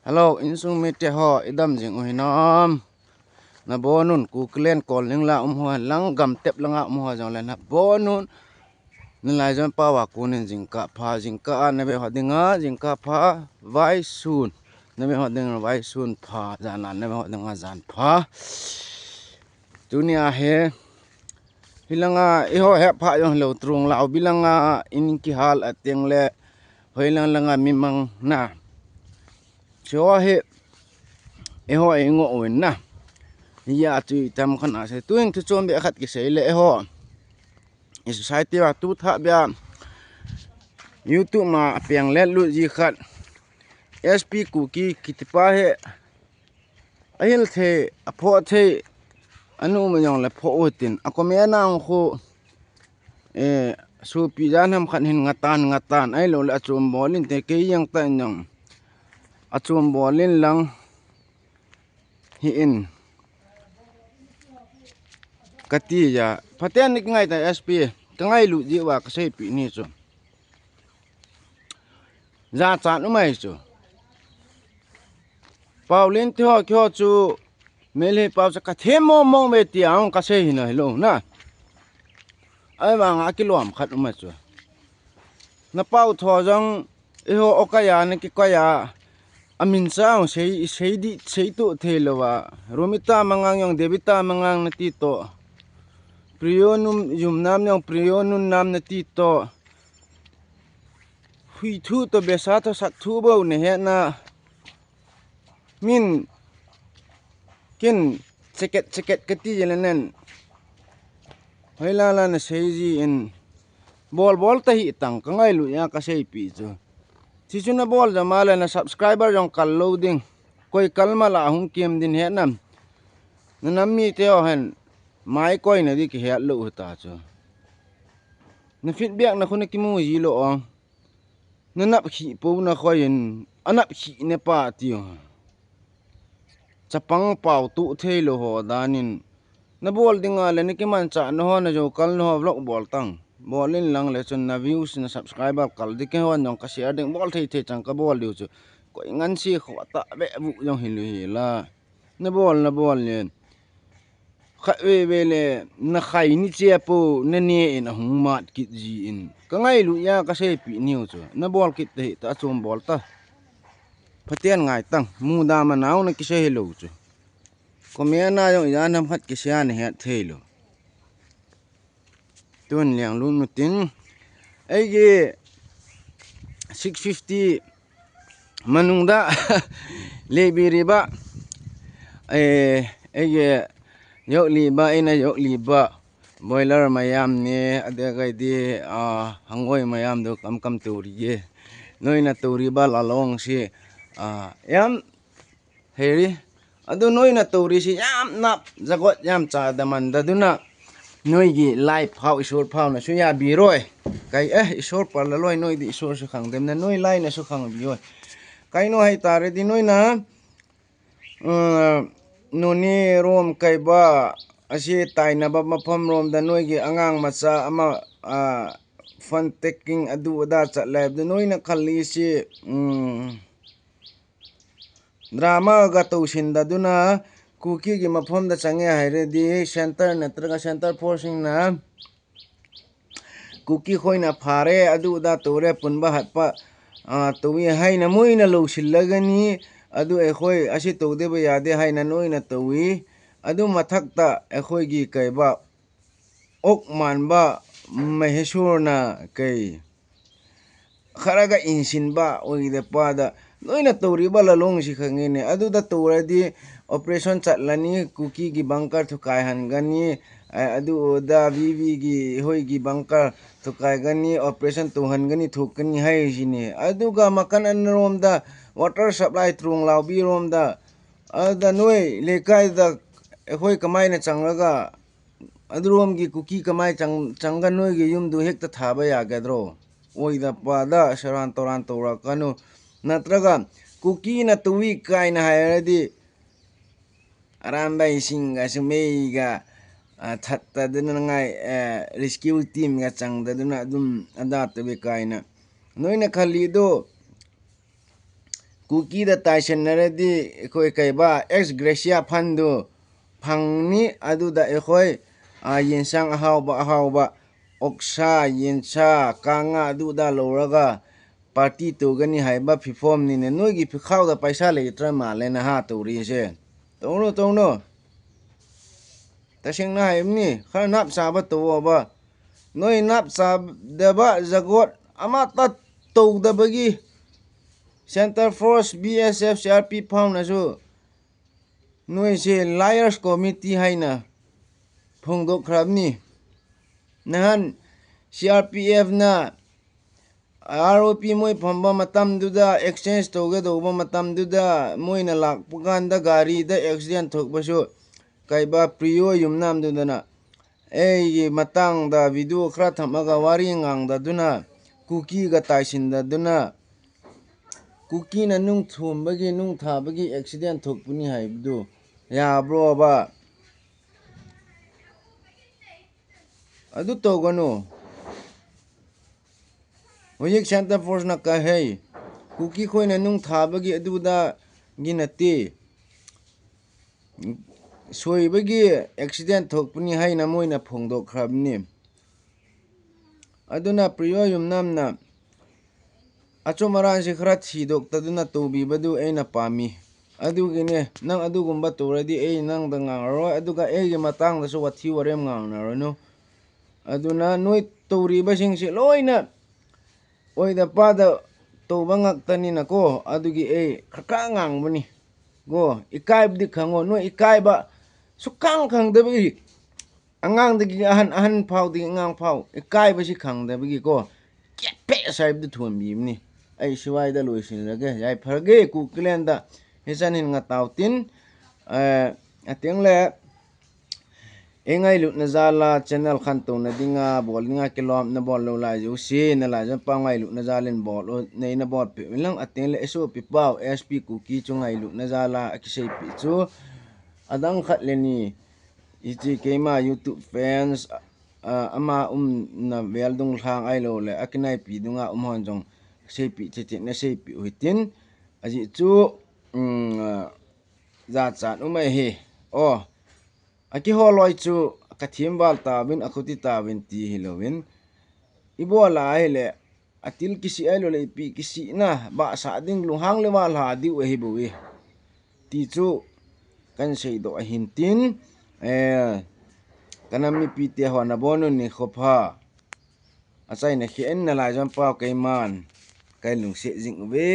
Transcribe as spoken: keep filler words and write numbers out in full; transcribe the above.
Hello, insung mite ho, idam jing u hinam? Nabonun, Kukiland Kolning la um ho, lang gam tep langa um ho jong le nabonun. Nalai jon pawa kunin jingkah pha, jingkah a nave ho dinga, jingkah pha, vaisun. Nave ho dinga vaisun pha, jan a nave ho dinga jan pha. Tunia he, hilanga, iho he pha jong lo, Trung Lau bilanga, in kihal ateng le, hoilang langa mimang na. Cho he, iho ingo win na. Ya chu itam khan ase, tuing thu chom be khat kisei le iho. I society wa tu tha bia. YouTube ma piang let lu ji khat. S P Kuki kitipa he. Ahil the, apho the, anu ma jong le pho utin. Ako me na khu, eh, supi jan ham khat hin ngatan, ngatan. Ai lo le achum bolin te ke yang ta nyong. Achum bolin lang hi in. Kati ya, phaten ni ngai ta S P, ka ngai lu ji wa ka sei pi ni chu. Ja chan u mai chu. Paulin ti ho ki ho chu, mele pau cha ka them mo mo me ti ang ka sei hi na hi lo na. Ai ma nga ki lom khat u mai chu. Na pau tho jong, iho okaya na kikaya, amin cha ang sei, sei di, sei tu thei lo wa. Romita Mangang jong, Devita Mangang na ti to. Priyo num, yum nam jong, Priyo nun nam na ti to. Hui thu to besa to sak thu bo ne he na. Min kin cheket cheket kati jele nen. Hoi la la na sei ji in bol bol ta hi tang ka ngai lu ya ka sei pi chu. Chi chu na bol ja ma le na subscriber jong kal lo ding. Koi kal ma la hung kiem din he nam. Na nam mi te o hen mai koi na di ki he lo ta chu. Na feedback na khun ki mu ji lo ong. Na nap khi po na khoi in, a nap khi ne pa ti o. Chapang pau tu thei lo ho danin. Na bol dinga le ni ki man cha na ho na jo kal na ho vlog bol tang. Bol in lang le chun na views na subscriber kal di ke ho nong ka share ding bol thei thei chang ka bol diu chu. Koi ngan si kho ta ve bu yong hi lu hi la. Na bol, na bol nen. Kha ve ve le, na khai ni che po, na ne in a hung mat kit ji in. Ka ngai lu ya ka sei pi niu chu. Na bol kit te ta chom bol ta. Pathian ngai tang, mu da ma nau na ki sei lo chu. Ko me na yong ya nam khat ki sia ne het thei lo. Tun liang lu nu tin. Ei ge six fifty manung da le bi ri ba. Eh, ei ge yok li ba, ei na yok li ba. Boiler mayam ne, a de gai di, ah, hangoi mayam do kam kam tu ri ge. Noi na tu ri ba la long si, ah, yam heri. Adu noi na tu ri si yam nap, zagot yam cha da man da du na. Noi gi life phau isor phau na su ya bi roi. Kai, eh, isor pa la loi noi di isor su khang dem na noi lai na su khang bi roi. Kai no hai ta re di noi na, ꯎꯝ, ꯅꯣꯅꯦꯔꯣꯝ ꯀꯩꯕ ꯑꯁꯤ ꯇꯥꯏꯅꯕ ꯃꯐꯝꯔꯣꯝꯗ ꯅꯣꯏꯒꯤ ꯑꯉꯥꯡ ꯃꯆꯥ ꯑꯃ, ꯑ, phone taking ꯑꯗꯨ ꯑꯗꯥ ꯆꯠꯂꯦ ꯍꯥꯏꯕꯗꯨ ꯅꯣꯏꯅ ꯈꯜꯂꯤꯁꯤ, ꯎꯝ, dramaꯒ ꯇꯧꯁꯤꯟꯗꯗꯨꯅ ꯀꯨꯀꯤꯒꯤ ꯃꯐꯝꯗ ꯆꯪꯉꯦ ꯍꯥꯏꯔꯗꯤ center ꯅꯠꯇ꯭ꯔꯒ center forceꯁꯤꯡꯅ ꯀꯨꯀꯤ ꯈꯣꯏꯅ ꯐꯥꯔꯦ, ꯑꯗꯨ ꯑꯗꯥ ꯇꯧꯔꯦ, ꯄꯨꯟꯕ ꯍꯥꯠꯄ, ꯑ, ꯇꯧꯏ ꯍꯥꯏꯅ ꯃꯣꯏꯅ ꯂꯧꯁꯤꯜꯂꯒꯅꯤ꯫ ꯑꯗꯨ ꯑꯩꯈꯣꯏ ꯑꯁꯤ ꯇꯧꯗꯕ ꯌꯥꯗꯦ ꯍꯥꯏꯅ ꯅꯣꯏꯅ ꯇꯧꯏ꯫ ꯑꯗꯨ ꯃꯊꯛꯇ ꯑꯩꯈꯣꯏꯒꯤ ꯀꯩꯕ ꯑꯣꯛ ꯃꯥꯟꯕ ꯃꯍꯦꯁꯣꯔꯅ ꯀꯩ ꯈꯔꯒ ꯏꯟꯁꯤꯟꯕ ꯑꯣꯏꯗ ꯄꯥꯗ ꯅꯣꯏꯅ ꯇꯧꯔꯤꯕ ꯂꯂꯣꯡꯁꯤ ꯈꯪꯉꯤꯅꯦ꯫ ꯑꯗꯨꯗ ꯇꯧꯔꯗꯤ operation ꯆꯠꯂꯅꯤ, ꯀꯨꯀꯤꯒꯤ bunker ꯊꯨꯒꯥꯏꯍꯟꯒꯅꯤ, ꯑ-, ꯑꯗꯨ ꯑꯗꯥ ꯚꯤ ꯚꯤꯒꯤ ꯍꯣꯏꯒꯤ bunker ꯊꯨꯒꯥꯏꯒꯅꯤ, operation ꯇꯧꯍꯟꯒꯅꯤ, ꯊꯣꯛꯀꯅꯤ ꯍꯥꯏꯔꯤꯁꯤꯅꯦ꯫ ꯑꯗꯨꯒ ꯃꯀꯟ ꯑꯅꯤꯔꯣꯝꯗ water supply ꯇ꯭ꯔꯣꯡ ꯂꯥꯎꯕꯤꯔꯣꯝꯗ, ꯑꯗꯨꯗ ꯅꯣꯏ ꯂꯩꯀꯥꯏꯗ ꯑꯩꯈꯣꯏ ꯀꯃꯥꯏꯅ ꯆꯪꯂꯒ ꯑꯗꯨꯔꯣꯝꯒꯤ ꯀꯨꯀꯤ ꯀꯃꯥꯏ ꯆꯪ-, ꯆꯪꯒ ꯅꯣꯏꯒꯤ ꯌꯨꯝꯗꯨ ꯍꯦꯛꯇ ꯊꯥꯕ ꯌꯥꯒꯗ꯭ꯔꯣ? ꯑꯣꯏꯗ ꯄꯥꯗ ꯁꯦꯔꯥꯟ ꯇꯧꯔꯥꯟ ꯇꯧꯔꯛꯀꯅꯨ꯫ ꯅꯠꯇ꯭ꯔꯒ ꯀꯨꯀꯤꯅ ꯇꯧꯏ ꯀꯥꯏꯅ ꯍꯥꯏꯔꯗꯤ ꯑꯔꯥꯝꯕ ꯏꯁꯤꯡꯒꯁꯨ ꯃꯩꯒ, ꯑ, ꯊꯠꯇꯗꯅꯉꯥꯏ, ꯑ, rescue teamꯒ ꯆꯪꯗꯗꯨꯅ ꯑꯗꯨꯝ ꯑꯗꯥ ꯇꯧꯏ ꯀꯥꯏꯅ ꯅꯣꯏꯅ ꯈꯜꯂꯤꯗꯣ ꯀꯨꯀꯤꯗ ꯇꯥꯏꯁꯤꯟꯅꯔꯗꯤ ꯑꯩꯈꯣꯏ ꯀꯩꯕ ex gratia fundꯗꯨ ꯐꯪꯅꯤ꯫ ꯑꯗꯨꯗ ꯑꯩꯈꯣꯏ, ꯑ, ꯌꯦꯟꯁꯥꯡ ꯑꯍꯥꯎꯕ ꯑꯍꯥꯎꯕ, ꯑꯣꯛꯁꯥ, ꯌꯦꯟꯁꯥ, ꯀꯥꯉꯥ ꯑꯗꯨꯗ ꯂꯧꯔꯒ party ꯇꯧꯒꯅꯤ ꯍꯥꯏꯕ ꯐꯤꯐꯣꯝꯅꯤꯅꯦ꯫ ꯅꯣꯏꯒꯤ ꯐꯤꯈꯥꯎꯗ ꯄꯩꯁꯥ ꯂꯩꯇ꯭ꯔ ꯃꯥꯜꯂꯦ ꯅꯍꯥ ꯇꯧꯔꯤꯁꯦ꯫ ꯇꯧꯅꯨ, ꯇꯧꯅꯨ꯫ ꯇꯁꯦꯡꯅ ꯍꯥꯏꯕꯅꯤ, ꯈꯔ ꯅꯥꯞ ꯆꯥꯕ ꯇꯧꯑꯣꯕ꯫ ꯅꯣꯏ ꯅꯥꯞ ꯆꯥꯗꯕ ꯖꯒꯣꯠ ꯑꯃꯠꯇ ꯇꯧꯗꯕꯒꯤ Centre Force, B S F, C R P F ꯐꯥꯎꯅꯁꯨ ꯅꯣꯏꯁꯦ liars committee ꯍꯥꯏꯅ ꯐꯣꯡꯗꯣꯛꯈ꯭ꯔꯕꯅꯤ꯫ ꯅꯍꯥꯟ C R P Fꯅ R O P ꯃꯣꯏ ꯐꯝꯕ ꯃꯇꯝꯗꯨꯗ, exchange ꯇꯧꯒꯗꯧꯕ ꯃꯇꯝꯗꯨꯗ, ꯃꯣꯏꯅ ꯂꯥꯛꯄ ꯀꯥꯟꯗ ꯒꯥꯔꯤꯗ accident ꯊꯣꯛꯄꯁꯨ ꯀꯩꯕ ꯄ꯭ꯔꯤꯌꯣ ꯌꯨꯝꯅꯥꯝꯗꯨꯗꯅ ꯑꯩꯒꯤ ꯃꯇꯥꯡꯗ video ꯈꯔ ꯊꯝꯃꯒ ꯋꯥꯔꯤ ꯉꯥꯡꯗꯗꯨꯅ, ꯀꯨꯀꯤꯒ ꯇꯥꯏꯁꯤꯟꯗꯗꯨꯅ, ꯀꯨꯀꯤꯅ ꯅꯨꯡ ꯊꯣꯝꯕꯒꯤ, ꯅꯨꯡ ꯊꯥꯕꯒꯤ accident ꯊꯣꯛꯄꯅꯤ ꯍꯥꯏꯕꯗꯨ ꯌꯥꯕ꯭ꯔꯣꯕ? ꯑꯗꯨ ꯇꯧꯒꯅꯨ꯫ ꯍꯧꯖꯤꯛ Centre Forceꯅ ꯀꯩ ꯍꯥꯏ? ꯀꯨꯀꯤ ꯈꯣꯏꯅ ꯅꯨꯡ ꯊꯥꯕꯒꯤ ꯑꯗꯨꯗꯒꯤ ꯅꯠꯇꯦ꯫ ꯁꯣꯏꯕꯒꯤ accident ꯊꯣꯛꯄꯅꯤ ꯍꯥꯏꯅ ꯃꯣꯏꯅ ꯐꯣꯡꯗꯣꯛꯈ꯭ꯔꯕꯅꯤ꯫ ꯑꯗꯨꯅ ꯄ꯭ꯔꯤꯌꯣ ꯌꯨꯝꯅꯥꯝꯅ ꯑꯆꯨꯝ ꯑꯔꯥꯟꯁꯤ ꯈꯔ ꯊꯤꯗꯣꯛꯇꯗꯨꯅ ꯇꯧꯕꯤꯕꯗꯨ ꯑꯩꯅ ꯄꯥꯝꯃꯤ꯫ ꯑꯗꯨꯒꯤꯅꯦ, ꯅꯪ ꯑꯗꯨꯒꯨꯝꯕ ꯇꯧꯔꯗꯤ ꯑꯩ ꯅꯪꯗ ꯉꯥꯡꯉꯔꯣꯏ, ꯑꯗꯨꯒ ꯑꯩꯒꯤ ꯃꯇꯥꯡꯗꯁꯨ ꯋꯥꯊꯤ ꯋꯥꯔꯦꯝ ꯉꯥꯡꯅꯔꯅꯨ꯫ ꯑꯗꯨꯅ ꯅꯣꯏ ꯇꯧꯔꯤꯕꯁꯤꯡꯁꯦ ꯂꯣꯏꯅ ꯑꯣꯏꯗ ꯄꯥꯗ ꯇꯧꯕ ꯉꯥꯛꯇꯅꯤꯅꯀꯣ, ꯑꯗꯨꯒꯤ ꯑꯩ ꯈꯔ ꯈꯔ ꯉꯥꯡꯕꯅꯤ꯫ ꯀꯣ, ꯏꯀꯥꯏꯕꯗꯤ ꯈꯪꯉꯣ, ꯅꯣꯏ ꯏꯀꯥꯏꯕ ꯁꯨꯛꯈꯪ ꯈꯪꯗꯕꯒꯤ, ꯑꯉꯥꯡꯗꯒꯤ ꯑꯍꯟ, ꯑꯍꯟ ꯐꯥꯎꯗꯒꯤ ꯑꯉꯥꯡ ꯐꯥꯎ ꯏꯀꯥꯏꯕꯁꯤ ꯈꯪꯗꯕꯒꯤꯀꯣ, ꯀꯦꯠ ꯄꯦꯁ ꯍꯥꯏꯕꯗꯨ ꯊꯣꯟꯕꯤꯕꯅꯤ꯫ ꯑꯩ ꯁ꯭ꯋꯥꯏꯗ ꯂꯣꯏꯁꯤꯜꯂꯒꯦ꯫ ꯌꯥꯏꯐꯔꯒꯦ ꯀꯨꯀꯤꯂꯦꯟꯗ꯫ ꯍꯤꯆꯟ ꯍꯤꯟ ꯉꯇꯥꯎ ꯇꯤꯟ, ꯑ, ꯑꯇꯦꯡꯂꯦ꯫ ꯑꯦ ꯉꯥꯏꯂꯨꯛꯅ ꯖꯥꯂꯥ channel ꯈꯟ ꯇꯧꯅꯗꯤꯉꯥ ꯕꯣꯜꯅꯤꯉꯥ ꯀꯤꯂꯣꯝ ꯅ ꯕꯣꯜ ꯂꯧ ꯂꯥꯏꯖꯧ ꯁꯤ ꯅ ꯂꯥꯏꯖ ꯄꯥꯎ ꯉꯥꯏꯂꯨꯛꯅ ꯖꯥꯂꯤꯟ ꯕꯣꯜ ꯅꯩꯅ ꯕꯣꯜ ꯄꯤꯂꯪ ꯑꯇꯦꯡꯂꯦ ꯑꯦꯁꯣ ꯄꯤꯄꯥꯎ S P ꯀꯨꯀꯤ ꯆꯨ ꯉꯥꯏꯂꯨꯛꯅ ꯖꯥꯂꯥ ꯑꯀꯤꯁꯩ ꯄꯤꯆꯨ ꯑꯗꯪ ꯈꯠꯂꯦꯅꯤ꯫ ꯏꯆꯤ ꯀꯩꯃꯥ YouTube fans, ꯑ, ꯑꯃ ꯎꯝꯅ ꯕꯦꯜ ꯗꯨꯡ ꯂꯥꯡ ꯑꯥꯏ ꯂꯧ ꯂꯦ ꯑꯀꯤꯅꯥꯏ ꯄꯤꯗꯨꯉꯥ ꯎꯝ ꯍꯣꯟ ꯖꯣꯡ ꯁꯦ ꯄꯤ ꯆꯦ ꯆꯦ ꯅ ꯁꯦ ꯄꯤ ꯎꯍꯤꯇꯤꯟ꯫ Ajeh chu, um, jachat um ahi. O, akiholoi chu kathim val tauvin, akhuti tauvin ti hilouvin, ibola ahile, atil kisih ahilouleh ipi kisihna bahsah ding lunghang le valha diu ahibouve ti chu kahin seidoh ahin tin, eh, kanam mipite ho nabonun nikho pha. Achaina khen nalai jom pau keiman kahin lungset jing uve.